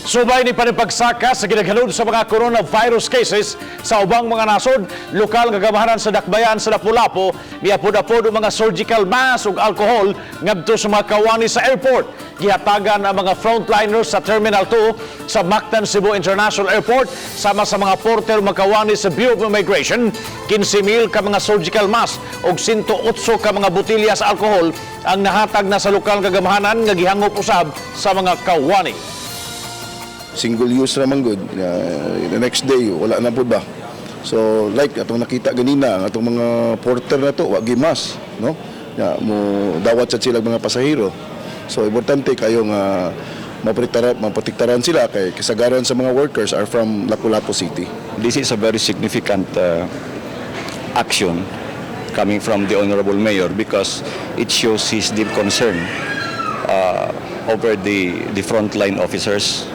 Subay ni panipagsaka sa gidaghanon sa mga coronavirus cases sa ubang mga nasod, lokal nga gamahanan sa Dakbayan sa Lapu-Lapu, miapod-apod og mga surgical mask ug alcohol ngadto sa mga kawani sa airport. Gihatagan ang mga frontliners sa Terminal 2 sa Mactan Cebu International Airport sama sa mga porter, mga kawani sa Bureau of Immigration, 15,000 ka mga surgical mask ug 108 ka mga botelya sa alcohol ang nahatag na sa lokal nga gamahanan nga gihangop usab sa mga kawani. Single use ra man gud. The next day wala na pud ba. So like atong nakita ganina, ang atong mga porter na to wa mask, no? Ya, mo dawat sad sila mga pasahero. So importante kayo nga maprotektaran sila kay kasagaran sa mga workers are from Lapu-Lapu City. This is a very significant action coming from the Honorable Mayor because it shows his deep concern over the frontline officers.